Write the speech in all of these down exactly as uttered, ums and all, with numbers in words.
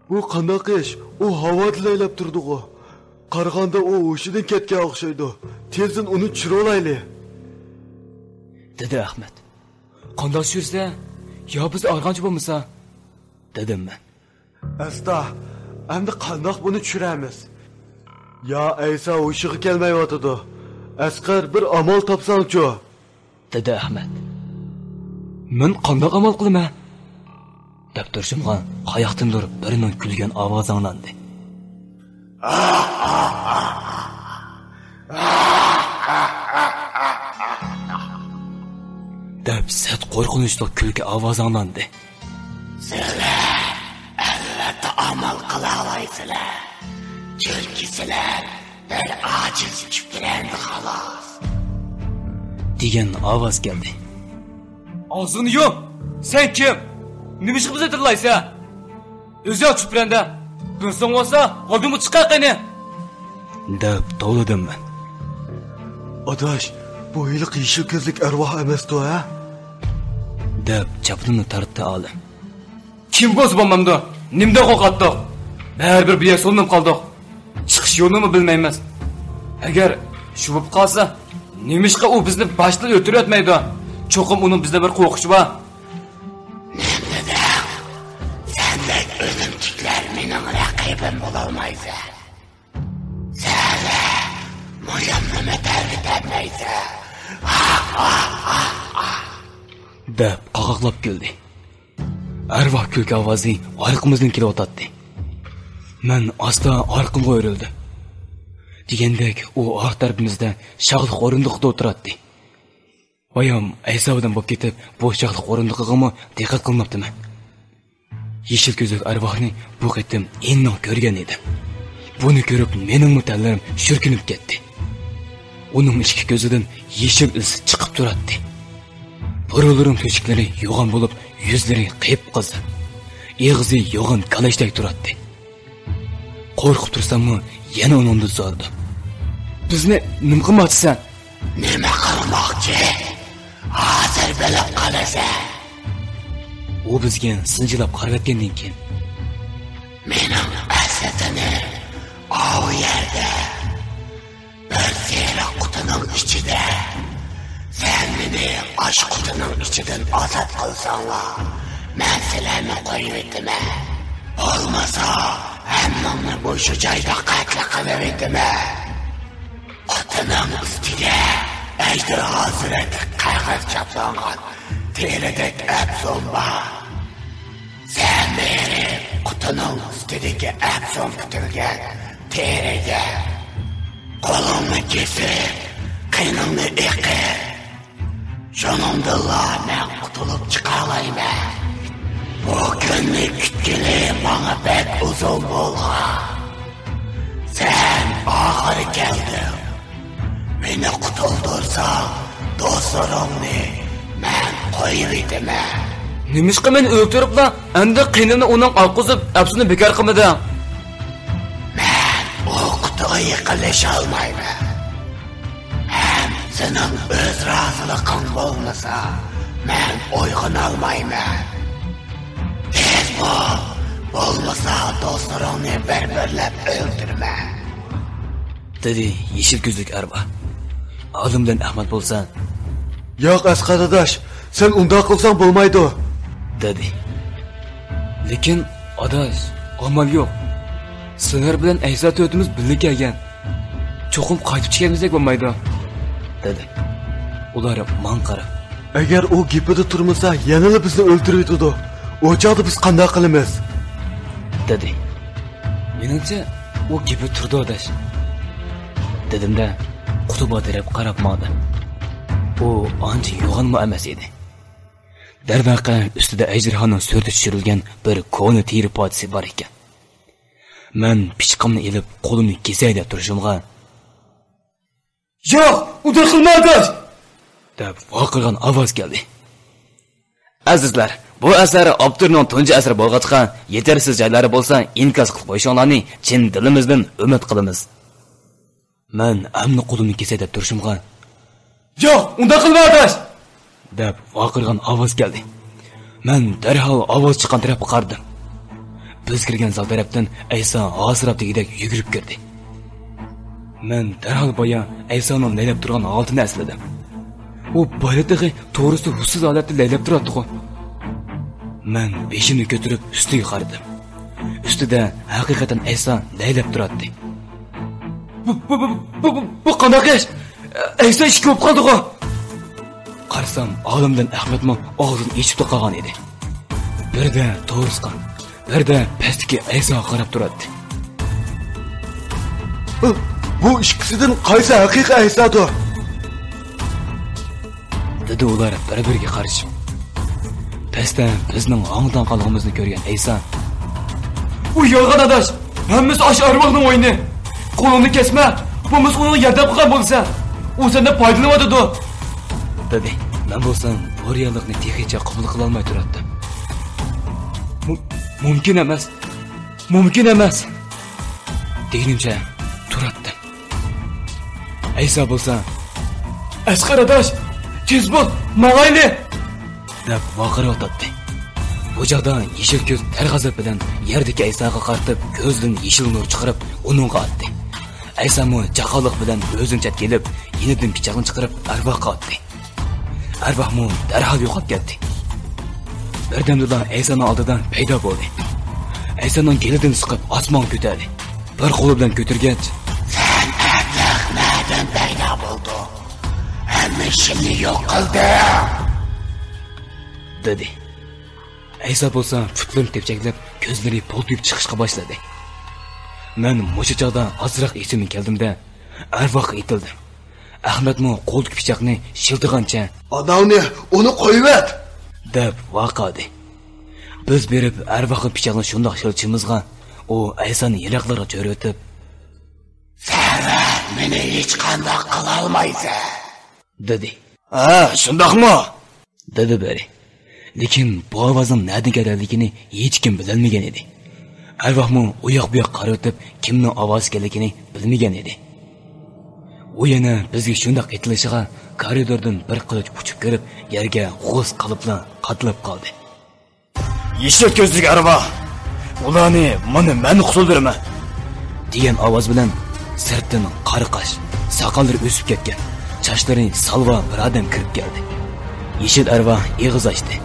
بۇ قانداق ئىش؟ ئۇ ھاۋادا لەيلەپ تۇرىدىغۇ. قارىغاندا ئۇ ھوشىدىن كەتكەن ئوخشايدۇ. تېزدىن ئۇنى چۈشۈرۈۋالايلى. دېدى ئەخمەت. قانداق چۈشۈرسە؟ يا بىز ئارغامچا بولمىسا؟ دېدىم مەن. ئەستا، ئەمدى قانداق بۇنى چۈشۈرەمىز؟ يا ئەيسا ھوشىغا كەلمەيۋاتىدۇ. ئەسقەر، بىر ئامال تاپساڭچۇ؟ دېدى ئەخمەت. مەن قانداق ئامال قىلىمەن؟ دەپ تۇرۇشۇمغا قاياقتىندۇر بىرىنىڭ كۈلگەن ئاۋازى ئاڭلاندى. دەپ سەت قورقۇنچلۇق كۈلكە ئاۋازى ئاڭلاندى. سىلەر ئەلۋەتتە ئامال قىلالايسىلەر. چۈنكى سىلەر بىر ئاجىز چۈپرەندە خالاس. دېگەن ئاۋاز كەلدى. ئاغزىڭنى يۇم! سەن كىم؟ نېمىشقا بىزنى تىللايسەن؟ ئۆزۈڭ چۈپرەندە! بىلسەڭ بولسا، ئالدىمغا چىقار قېنى! دەپ توۋلىدىم مەن. ئاداش، بۇ ھېلىقى يېشىل كۆزلۈك ئەرۋاھ ئەمەستۇ ھە؟ دەپ چاپىنىمنى تارتتى ئالىم. كىم بولسا بولمامدۇ؟ نېمىدىن قورقاتتۇق؟ بەرىبىر بۇ يەر سولىنىپ قالدۇق. چىقىش يولىنىمۇ بىلمەيمىز. ئەگەر شۇ بولۇپ قالسا، نېمىشقا ئۇ بىزنى باشتىن ئۆلتۈرۈۋەتمەيدۇ؟ چوقۇم ئۇنىڭ بىزدىن بىر قورقۇشى بار. نېمە دېدىڭ؟ سەندەك ئۆلۈمتۈكلەر مېنىڭ رەقىبىم بولالمايسەن. سەن مۇيامنىمۇ تەربىتەلمەيسەن. دەپ قاقاقلاپ كۈلدى. ئەرۋاھ كۈلكە ئاۋازى ئارقىمىزدىن كېلىۋاتاتتى. مەن ئاستا ئارقىمغا ئۆرۈلدۈم. دېگەندەك ئۇ ئارقا تەرىپىمىزدە شاخلىق ئورۇندۇقتا ئولتۇراتتى. بايام ئەيسا بىلەن بولۇپ كېتىپ، بۇ شاخلىق ئورۇندۇقىغىمۇ دىققەت قىلماپتىمەن. يېشىل كۆزلۈك ئەرۋاھنى بۇ قېتىم ئېنىق كۆرگەن ئىدىم. بۇنى كۆرۈپ مېنىڭمۇ تەنلىرىم شۈركۈنۈپ كەتتى. ئۇنىڭ ئىككى كۆزىدىن يېشىل ئىس چىقىپ تۇراتتى. بۇرۇنلىرىنىڭ تۆشۈكلىرى يوغان بولۇپ، يۈزلىرى قىپقىزىل. ئېغىزى يوغان كالاچتەك تۇراتتى. قورقۇپ تۇرساممۇ يەنە ئۇنىڭدىن سورىدىم. بىزنى نېمە قىلماقچىسەن؟ نېمە قىلماقچى؟ ھازىر بىلىپ قالىسەن. ئۇ بىزگە سىنچىلاپ قارىۋەتكەندىن كېيىن. مېنىڭ ئەسلىتىنى ئاۋۇ يەردە بىر سېرىق قۇتىنىڭ ئىچىدە. سەن مېنى ئاشۇ قۇتىنىڭ ئىچىدىن ئازاد قىلساڭلار، مەن سىلەرنى قويۇۋېتىمەن. بولمىسا، ھەممىڭنى مۇشۇ جايدا قەتل قىلىۋېتىمەن. قۇتىنىڭ ئۈستىگە ئەجدىھا سۈرەتلىك قەغەز چاپلانغان تېرىدەك ئەپسۇن بار. سەن بېرىپ قۇتىنىڭ ئۈستىدىكى ئەپسۇن پۈتۈلگەن تېرىگە قولۇڭنى كېسىپ، قېنىڭنى ئېقىت. شۇنىڭدىنلا مەن قۇتۇلۇپ چىقالايمەن. بۇ كۈننى كۈتكىلى ماڭا بەك ئۇزۇن بولغان. سەن ئاخىرى كەلدىڭ. مېنى قۇتۇلدۇرساڭ، دوستلىرىڭنى مەن قويۇۋېتىمەن. نېمىشقا مېنى ئۆلتۈرۈپلا، ئەمدى قېنىمنى ئۇنىڭغا ئاققۇزۇپ، ئەپسۇننى بىكار قىلمىدىڭ؟ مەن ئۇ قۇتىغا يېقىنلىشالمايمەن. ھەم سېنىڭ ئۆز رازىلىقىڭ بولمىسا، مەن ئويغىنالمايمەن. تېز بول، بولمىسا دوستلىرىڭنى بىر-بىرلەپ ئۆلتۈرىمەن. دېدى يېشىل كۆزلۈك ئەرۋاھ. ئالىم بىلەن ئەخمەت بولسا، ياق، ئەسقەر ئاداش، سەن ئۇنداق قىلساڭ بولمايدۇ، دېدى. لېكىن، ئاداش، ئامال يوق. سىلەر بىلەن ئەيسا تۆتىمىز بىللە كەلگەن. چوقۇم قايتىپ چىقىۋەتمىسەك بولمايدۇ، دېدى. ئۇلار ماڭا قاراپ، ئەگەر ئۇ گېپىدە تۇرمىسا، يەنىلا بىزنى ئۆلتۈرۈۋېتىدۇ. ئۇ چاغدا بىز قانداق قىلىمىز؟ دېدى. مېنىڭچە، ئۇ گېپىدە تۇرىدۇ، ئاداش، دېدىم-دە، قۇتۇبا تەرەپ قاراپ ماڭدىم. ئۇ ئانچە يوغانمۇ ئەمەس ئىدى. دەرۋەقە، ئۈستىدە ئەجدىھانىڭ سۈرىتى چۈشۈرۈلگەن بىر كونا تېرە پارچىسى بار ئىكەن. مەن پىچىقىمنى ئېلىپ، قولۇمنى كېسەي دەپ تۇرۇشۇمغا، ياق، ئۇنداق قىلما، ئاداش! دەپ ۋارقىرىغان ئاۋاز كەلدى. ئەزىزلەر، بۇ ئەسەر ئاپتورنىڭ تۇنجى ئەسىرى بولغاچقا، يېتەرسىز جايلاردا بولسا ئىنكاس قىلىپ قويۇشۇڭلارنى چىن دىلىمىزدىن ئۈمىد قىلىمىز. مەن ئەمدى قولۇمنى كېسەي دەپ تۇرۇشۇمغا، ياق، ئۇنداق قىلما، ئاداش! دەپ ۋارقىرىغان ئاۋاز كەلدى. مەن دەرھال ئاۋاز چىققان تەرەپكە قارىدىم. بىز كىرگەن زال تەرەپتىن ئەيسا ھاسىراپ دېگۈدەك يۈگۈرۈپ كىردى. مەن دەرھال بايا ئەيسانىڭ لەيلەپ تۇرغان ھالىتىنى ئەسلىدىم. ئۇ بايا تېخى توغرىسى ھوشسىز ھالەتتە لەيلەپ تۇراتتىغۇ. مەن بېشىمنى كۆتۈرۈپ ئۈستىگە قارىدىم. ئۈستىدە ھەقىقەتەن ئەيسا لەيلەپ تۇراتتى. بۇ، بۇ، بۇ، بۇ، بۇ، بۇ قانداق ئىش؟ ئەيسا ئىشىك بولۇپ قالدىغۇ. قارىسام، ئالىم بىلەن ئەخمەتمۇ ئاغزىنى ئېچىپلا قالغان ئىدى. بىردە توۋۇسقان، بىردە پەستىكى ئەيساغا قاراپ تۇراتتى. بۇ، بۇ ئىككىسىدىن قايسى ھەقىقىي ئەيسادۇ؟ دېدى ئۇلار بىر-بىرىگە قارىشىپ. پەستە بىزنىڭ ھاڭ-تاڭ قالغىنىمىزنى كۆرگەن ئەيسا، بۇ يالغان ئاداش، ھەممىسى ئاشۇ ئەرۋاھنىڭ ئويۇنى. قولۇڭنى كەسمە، بولمىسا ئۇنىڭغا ياردەم قىلغان بولىسەن. ئۇ سەندىن پايدىلىنىۋاتىدۇ، دېدى. مەن بولسام بۇ رېئاللىقنى تېخىچە قوبۇل قىلالماي تۇراتتىم. مۇ-، مۇمكىن ئەمەس. مۇمكىن ئەمەس، دېگىنىمچە تۇراتتىم. ئەيسا بولسا، ئەسقەر ئاداش، تېز بول، ماڭايلى، دەپ ۋارقىراۋاتاتتى. بۇ چاغدا يېشىل كۆز تەر غەزەپ بىلەن يەردىكى ئەيساغا قارىتىپ كۆزىدىن يېشىل نۇر چىقىرىپ ئۇنىڭغا ئاتتى. ئەيسامۇ جاقالىق بىلەن ئۆزىدىن چەتكە ئېلىپ، يېنىدىن پىچاقنى چىقىرىپ ئەرۋاھقا ئاتتى. ئەرۋاھمۇ دەرھال يوقاپ كەتتى. بىردەمدىلا ئەيسانىڭ ئالدىدا پەيدا بولدى. ئەيسانىڭ گېلىدىن سىقىپ ئاسمانغا كۆتەردى. بىر قولى بىلەن كۆتۈرگەچ، سەن ئەبلەخ نەدىن پەيدا بولدۇڭ؟ ھەممە ئىشىمنى يوق قىلدىڭ، دېدى. ئەيسا بولسا پۇتلىرىنى تېپچەكلەپ، كۆزلىرى پولتىيىپ چىقىشقا باشلىدى. مەن مۇشۇ چاغدا ئازراق ئېسىمگە كەلدىم-دە، ئەرۋاھقا ئېتىلدىم. ئەخمەتمۇ قولىدىكى پىچاقنى شىلتىغانچە، ئاناڭنى، ئۇنى قويۇۋەت، دەپ ۋارقىرىدى. بىز بېرىپ ئەرۋاھقا پىچاقنى شۇنداق شىلتىشىمىزغا، ئۇ ئەيسانى يىراقلارغا چۆرۈۋېتىپ، سەن مېنى ھېچقانداق قىلالمايسەن، دېدى. ھە، شۇنداقمۇ؟ دېدى بىرى. لېكىن بۇ ئاۋازنىڭ نەدىن كەلگەنلىكىنى ھېچكىم بىلەلمىگەن ئىدى. ئەرۋاھمۇ ئۇياق-بۇياققا قارىۋېتىپ، كىمنىڭ ئاۋازى ئىكەنلىكىنى بىلمىگەن ئىدى. ئۇ يەنە بىزگە شۇنداق ئېتىلىشىغا، كارىدوردىن بىر قىلىچ ئۇچۇپ كىرىپ، يەرگە غۇس قىلىپلا قادىلاپ قالدى. يېشىل كۆزلۈك ئەرۋاھ، ئۇلارنى مانا مەن قۇتۇلدۇرىمەن، دېگەن ئاۋاز بىلەن سىرتتىن قارا قاش، ساقاللىرى ئۆسۈپ كەتكەن، چاچلىرى سالۋا بىر ئادەم كىرىپ كەلدى. يېشىل ئەرۋاھ ئېغىز ئاچتى.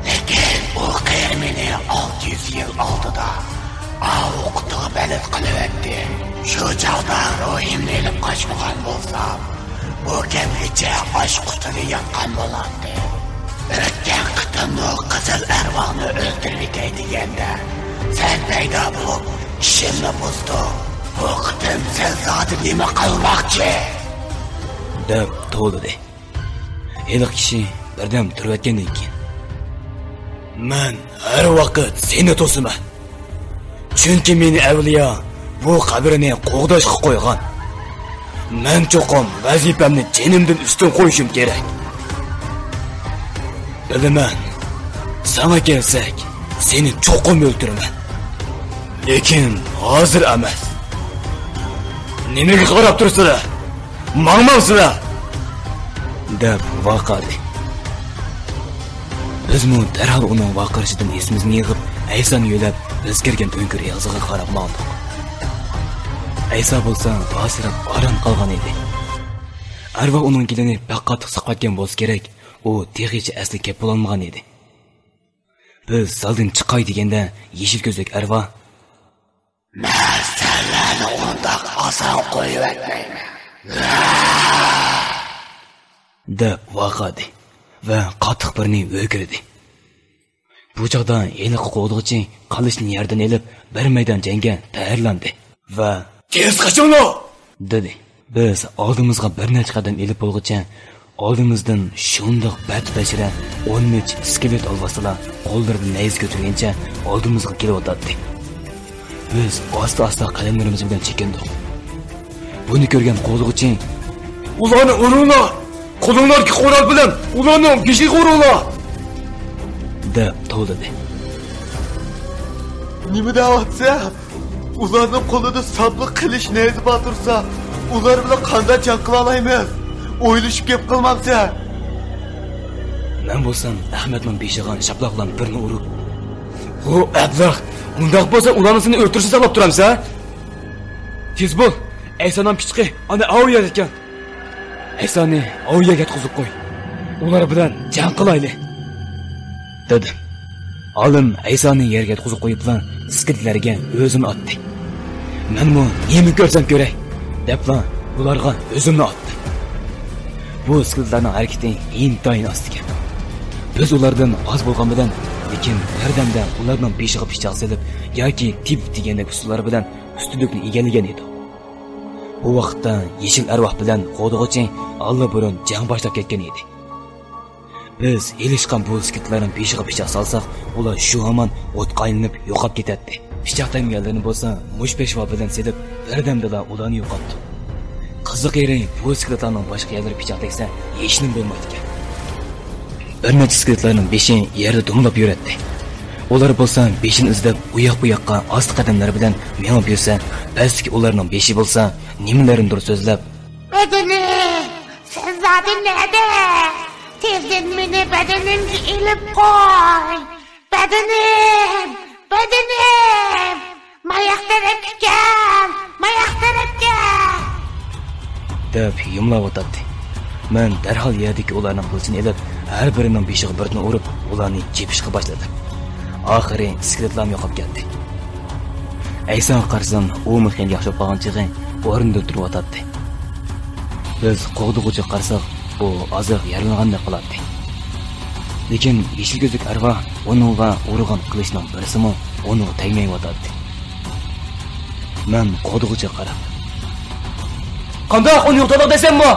لېكىن ئۇ قېرى مېنى ئالتە يۈز يىل ئالدىدا ئاۋۇ قۇتىغا بەلەت قىلىۋەتتى. شۇ چاغدا روھىمنى ئېلىپ قاچمىغان بولسام، بۇ كەمگىچە ئاش قۇتىدا ياتقان بولاتتى. ئۆتكەن قېتىممۇ قىزىل ئەرۋاھنى ئۆلتۈرۈۋېتەي دېگەندە، سەن پەيدا بولۇپ، ئىشىمنى بۇزدۇڭ. بۇ قېتىم سەن زادى نېمە قىلماقچى؟ دەپ توۋلىدى. ھېلىقى كىشى بىردەم تۇرۇۋەتكەندىن كېيىن، مەن ھەر ۋاقىت سېنى توسىمەن. چۈنكى مېنى ئەۋلىيا بۇ قەبرىنى قوغداشقا قويغان. مەن چوقۇم ۋەزىپەمنى جېنىمدىن ئۈستۈن قويۇشۇم كېرەك. بىلىمەن، ساڭا كەلسەك، سېنى چوقۇم ئۆلتۈرىمەن. لېكىن ھازىر ئەمەس. نېمىگە قاراپ تۇرىسىلەر؟ ماڭمامسىلەر؟ دەپ ۋارقىرىدى. بىزمۇ دەرھال ئۇنىڭ ۋارقىرىشىدىن ئېسىمىزنى يىغىپ، ئەيسانى يۆلەپ، بىز كىرگەن ئۆڭكۈر ئېغىزىغا قاراپ ماڭدۇق. ئەيسا بولسا ھاسىراپ ئاران قالغان ئىدى. ئەرۋاھ ئۇنىڭ گېلىنى بەك قاتتىق سىقىۋەتكەن بولسا كېرەك، ئۇ تېخىچە ئەسلىگە كەپ بولالمىغان ئىدى. بىز زالدىن چىقاي دېگەندە، يېشىل كۆزلۈك ئەرۋاھ، مەن سەنلەرنى ئۇنداق ئاسان قويۇۋەتمەيمەن، دەپ ۋارقىرىدى ۋە قاتتىق بىرنى ھۆركىرىدى. بۇ چاغدا ھېلىقى قوغدىغۇچى قىلىچنى يەردىن ئېلىپ، بىر مەيدان جەڭگە تەييارلاندى ۋە، تېز قېچىڭلار! دېدى. بىز ئالدىمىزغا بىر نەچچە قەدەم ئېلىپ بولغۇچە، ئالدىمىزدىن شۇنداق بەتبەشىرە ئون نەچچە ئىسكىلىت ئالۋاستىلار قوللىرىدا نەيزە كۆتۈرگەنچە ئالدىمىزغا كېلىۋاتاتتى. بىز ئاستا-ئاستا قەدەملىرىمىز بىلەن چېكىندۇق. بۇنى كۆرگەن قوغدىغۇچى، ئۇلارنى ئۇرۇڭلار! قولۇڭلاردىكى قورال بىلەن ئۇلارنىڭ بېشىغا ئۇرۇڭلار! دەپ توۋلىدى. نېمە دەۋاتسەن؟ ئۇلارنىڭ قولىدا ساپلا قىلىچ نەيزە بار تۇرسا، ئۇلار بىلەن قانداق جەڭ قىلالايمىز؟ ئويلىشىپ گەپ قىلمامسەن؟ مەن بولسام ئەخمەتنىڭ بېشىغا شاپىلاق بىلەن بىرنى ئۇرۇپ، بۇ ئەبلەخ، ئۇنداق بولسا ئۇلارنى سېنى ئۆلتۈرۈشنى ساقلاپ تۇرامسەن؟ تېز بول، ئەيسانىڭ پىچىقى ئانا ئاۋۇ يەردىكەن. ئەيسانى ئاۋۇ يەرگە ياتقۇزۇپ قوي. ئۇلار بىلەن جەڭ قىلايلى، دېدى. ئالىم ئەيسانى يەرگە ياتقۇزۇپ قويۇپلا، ئىسكىلىتلەرگە ئۆزىنى ئاتتى. مەنمۇ نېمە كۆرسەم كۆرەي، دەپلا ئۇلارغا ئۆزۈمنى ئاتتىم. بۇ ئىسكىلىتلارنىڭ ھەرىكىتى ئىنتايىن ئاستىكەن. بىز ئۇلاردىن ئاز بولغان بىلەن، لېكىن بىردەمدە ئۇلارنىڭ بېشىغا پىچاق سېلىپ ياكى تېپىپ دېگەندەك ئۇسۇللار بىلەن ئۈستۈنلۈكنى ئىگىلىگەن ئىدۇق. بۇ ۋاقىتتا يېشىل ئەرۋاھ بىلەن قوغدىغۇچى ئاللىبۇرۇن جەڭ باشلاپ كەتكەن ئىدى. بىز ئېلىشقان بۇ ئىسكىلىتلارنىڭ بېشىغا پىچاق سالساق، ئۇلار شۇ ھامان ئوتقا ئايلىنىپ يوقاپ كېتەتتى. پىچاق تەگمىگەنلىرىنى بولسا مۇش پېشۋا بىلەن سېلىپ، بىردەمدىلا ئۇلارنى يوقاتتۇق. قىزىق يېرى، بۇ ئىسكىلىتلارنىڭ باشقا يەرلىرى پىچاق تەگسە، ھېچنېمە بولمايدىكەن. بىر نەچچە ئىسكىلىتلارنىڭ بېشى يەردە دومىلاپ يۈرەتتى. ئۇلار بولسا بېشىنى ئىزدەپ، ئۇ ياق بۇ ياققا ئاستا قەدەملەر بىلەن مېڭىپ يۈرسە، پەستىكى ئۇلارنىڭ بېشى بولسا نېمىلەرنىدۇر سۆزلەپ، بەدىنىم، سەن زادى نەدە؟ تېزدىن مېنى بەدىنىمگە ئېلىپ قوي. بەدىنىم، بەدىنىم، ماياق تەرەپكە كەل، ماياق تەرەپكە، دەپ يۇملاۋاتاتتى. مەن دەرھال يەردىكى ئۇلارنىڭ قىلىچىنى ئېلىپ، ھەر بىرىنىڭ بېشىغا بىردىن ئۇرۇپ، ئۇلارنى چېپىشقا باشلىدىم. ئاخىرى ئىسكىلىتلارمۇ يوقاپ كەتتى. ئەيساغا قارىسام، ئۇمۇ خېلى ياخشى بولۇپ قالغان چېغى ئورنىدىن تۇرۇۋاتاتتى. بىز قوغدىغۇچىغا قارىساق، ئۇ ئازراق يارىلانغاندەك قىلاتتى. لېكىن يېشىل كۆزلۈك ئەرۋاھ ئۇنىڭغا ئۇرغان قىلىچنىڭ بىرسىمۇ ئۇنىڭغا تەگمەيۋاتاتتى. مەن قوغدىغۇچىغا قاراپ، قانداق، ئۇنى يوقىتالىغۇ دېسەممۇ؟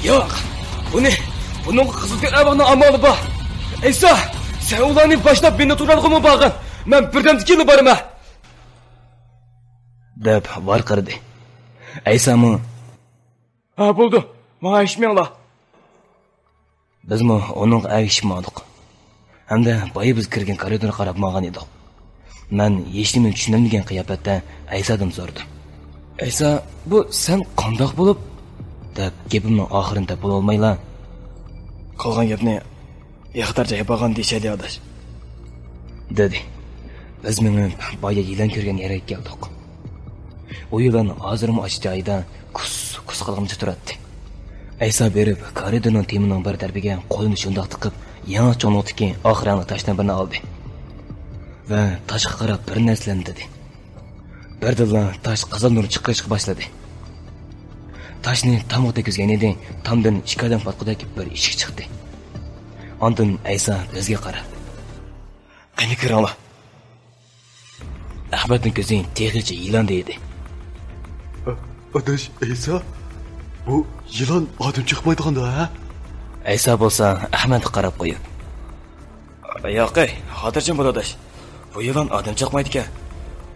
ياق، بۇنى، بۇنىڭغا قىزىل ئەرۋاھنىڭ ئامالى بار. ئەيسا، سەن ئۇلارنى باشلاپ مېنى تۇرالغۇمۇ بارغىن. مەن بىردەمدىن كېيىنلا بارىمەن، دەپ ۋارقىرىدى. ئەيسامۇ، ھە، بولدى، ماڭا ئەگىشىپ مېڭىڭلار، بىزمۇ ئۇنىڭغا ئەگىشىپ ماڭدۇق ھەمدە بايا بىز كىرگەن كارىدورغا قاراپ ماڭغان ئىدۇق. مەن ھېچنېمىنى چۈشىنەلمىگەن قىياپەتتە ئەيسادىن سورىدىم. ئەيسا، بۇ سەن قانداق بولۇپ؟ دەپ گېپىمنىڭ ئاخىرىنى دەپ بولالمايلا، قالغان گەپنى ياقتار جايى بارغان دېيىشەيلى ئاداش، دېدى. بىز مېڭىپ بايا يىلان كۆرگەن يەرگە كەلدۇق. ئۇ يىلان ھازىرمۇ ئاشۇ جايىدا كۇس كۇس قىلغىنىچە تۇراتتى. ئەيسا بېرىپ كارىدورنىڭ تېمىنىڭ بىر تەرىپىگە قولىنى شۇنداق تىقىپ، يېڭى چوڭلۇقتىكى ئاق رەڭلىك تاشنىڭ بىرىنى ئالدى ۋە تاشقا قاراپ بىر نەرسىلەرنى دېدى. بىردىنلا تاش قىزىل نۇر چىقىرىشقا باشلىدى. تاشنى تامغا تەگكۈزگەن ئىدى، تامدىن ئىككى ئادەم پاتقۇدەك بىر ئىشىك چىقتى. ئاندىن ئەيسا بىزگە قاراپ، قېنى كىرىڭلار. ئەخمەتنىڭ كۆزى تېخىچە يىلاندا ئىدى. ئا-، ئاداش ئەيسا، بۇ يىلان ئادەم چاقمايدىغاندا، ھە؟ ئەيسا بولسا ئەخمەتكە قاراپ قويۇپ، ياقەي، خاتىرجەم بول ئاداش. بۇ يىلان ئادەم چاقمايدىكەن.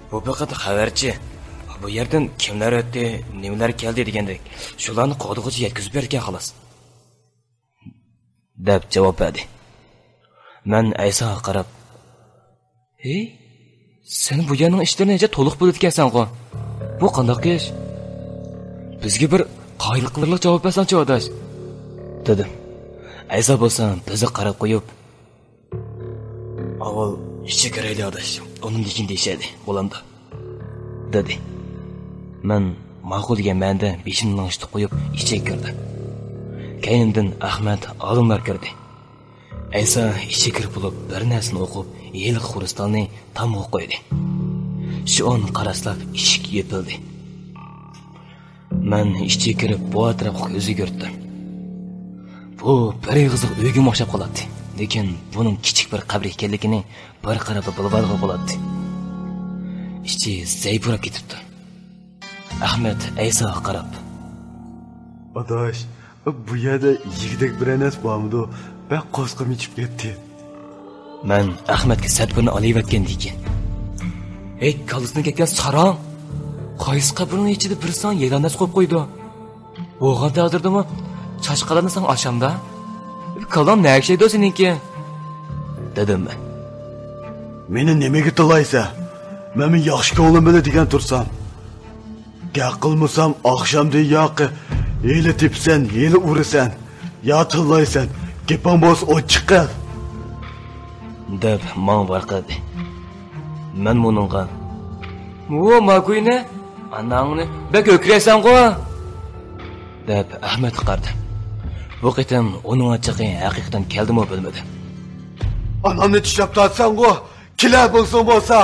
بۇ پەقەت خەۋەرچى. بۇ يەردىن كىملەر ئۆتتى، نېمىلەر كەلدى دېگەندەك، شۇلارنى قوغدىغۇچى يەتكۈزۈپ بېرىدىكەن خالاس، دەپ جاۋاب بەردى. مەن ئەيساغا قاراپ، ھېي، سەن بۇ يەرنىڭ ئىشلىرىنى ئەجەب تولۇق بىلىدىكەنسەنغۇ. بۇ قانداق ئىش؟ بىزگە بىر قايىل قىلارلىق جاۋاب بەرسەڭچۇ ئاداش، دېدىم. ئەيسا بولسا بىزگە قاراپ قويۇپ، ئاۋۋال ئىچىگە كىرەيلى ئاداش، ئۇنىڭدىن كېيىن دېيىشەيلى، بولامدۇ؟ دېدى. مەن ماقۇل دېگەن مەنىدە بېشىمنى لىڭشىتىپ قويۇپ ئىچىگە كىردىم. كەينىمدىن ئەخمەت، ئالىملار كىردى. ئەيسا ئىچىگە كىرىپ بولۇپ بىر نەرسىنى ئوقۇپ، ھېلىقى خرۇستالنى تامغا قويدى. شۇ ئان قاراسلاپ ئىشىك يېپىلدى. مەن ئىچىگە كىرىپ بۇ ئەتراپقا كۆز يۈگۈرتتۈم. بۇ بىر ئېغىزلىق ئۆيگىمۇ ئوخشاپ قالاتتى. لېكىن بۇنىڭ كىچىك بىر قەبرە ئىكەنلىكىنى بىر قاراپلا بىلىۋالغىلى بولاتتى. ئىچى زەيپۇراپ كېتىپتۇ. ئەخمەت ئەيساغا قاراپ، ئاداش، بۇ يەردە يېگۈدەك بىرەر نەرسە بارمىدۇ؟ بەك قورسىقىم ئېچىپ كەتتى. مەن ئەخمەتكە سەت بىرنى ئالىۋەتكەندىن كېيىن، ھەي، كاللىسىدىن كەتكەن ساراڭ! قايسى قەبرىنىڭ ئىچىدە بىر ساڭا يىلان نەرسە قويۇپ قويىدۇ؟ بولغاندا ھازىردىمۇ چاچقالارنى ساڭا ئاشامدا؟ كاللاڭ نەگە ئىشلەيدۇ سېنىڭكى؟ دېدىم مەن. مېنى نېمىگە تىللايسەن؟ مەنمۇ ياخشى كۆڭلۈم بىلەن دېگەن تۇرسام. گەپ قىلمىسام ئاخشامدىن ياقى ھېلى تېپىسەن، ھېلى ئۇرىسەن، يا تىللايسەن، گېپىڭ بولسا ئوچۇق قىل. دەپ ماڭا ۋارقىرىدى. مەن ئۇنىڭغا، ۋو ماگۇينى، ئاناڭنى بەك ئۆكرەيسەنغۇ، دەپ ئەخمەتكە قارىدىم. بۇ قېتىم ئۇنىڭ ئاچچىقى ھەقىقەتەن كەلدىمۇ بىلمىدىم. ئانامنى چىشلەپ تارتساڭغۇ، كېلە بولسۇن بولسا،